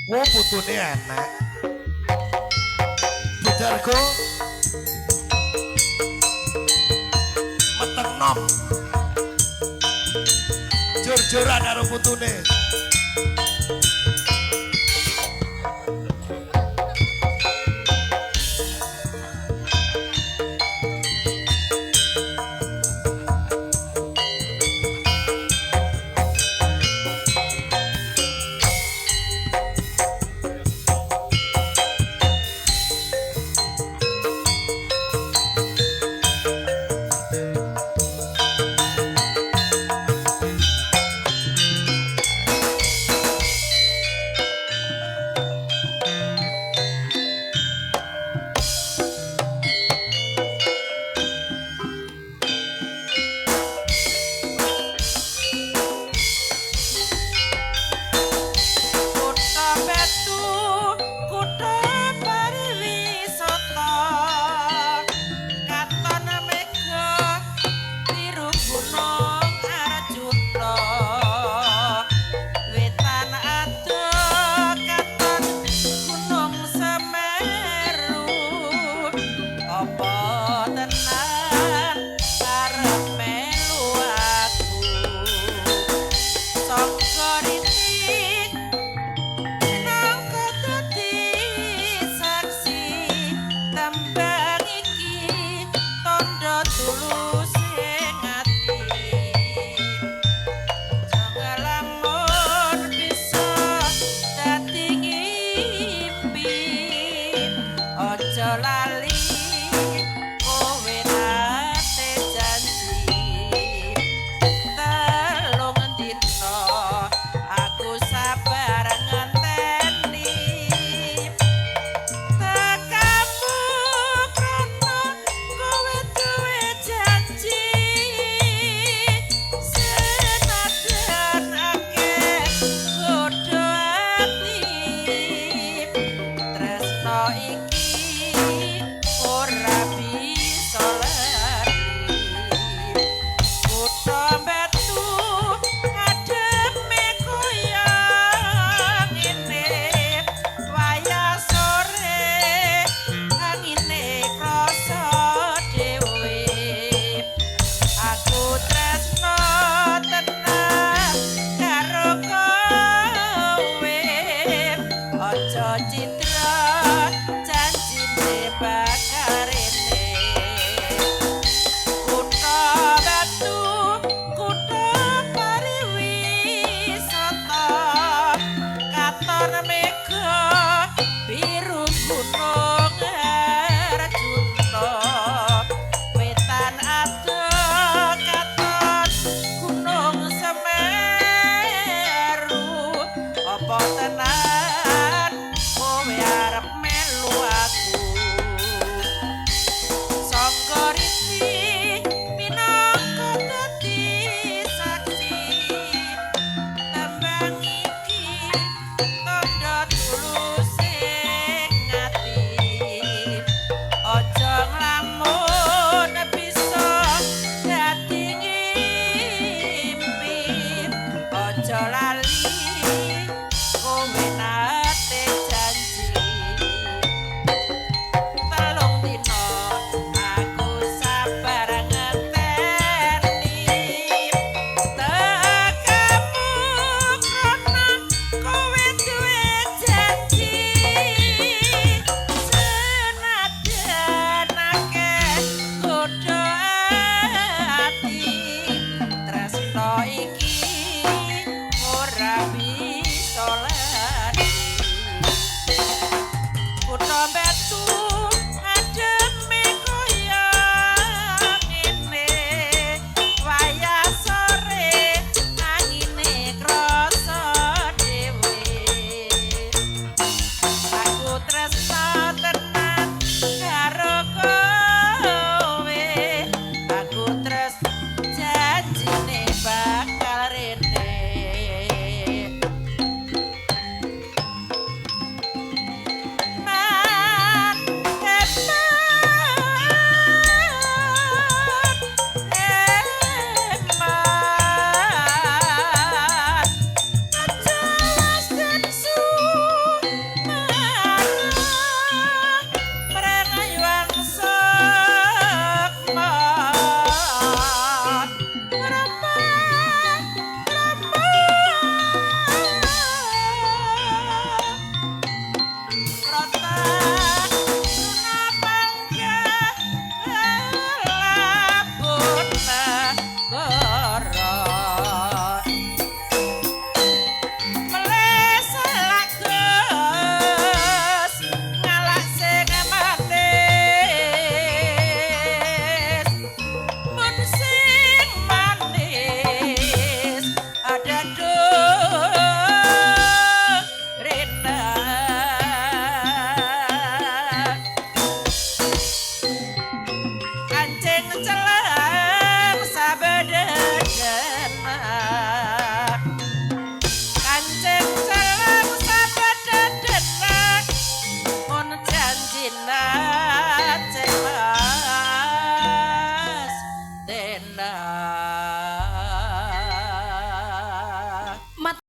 Oh, putune enak. Budargo meteng nom. Jor-joran karo putune. Kutha Batu, kutha pariwisata, katon mega biru gunung Arjuna. Wetan adoh katon gunung Semeru. Apa tenan arep melu aku? Sangka riti minangka dadi saksi tembang iki tandha tulus ing ati. Jaka lamun bisa dadi ngimpi, aja lali kowe nate janji. Telung dina aku sabar ngenteni tekamu krana kowe duwe janji. Senajan akeh godho ati, tresno iki ora bisa lali. Kutha Batu ademe koyo ngene, wayah sore angine krasa dhewe. Aku tresno tenan karo kowe, aja cidra janjine bakal rene. Kutha Batu, kutha pariwisata, katon mega biru gunung Arjuna. Wetan adoh katon gunung Semeru. Apa tenan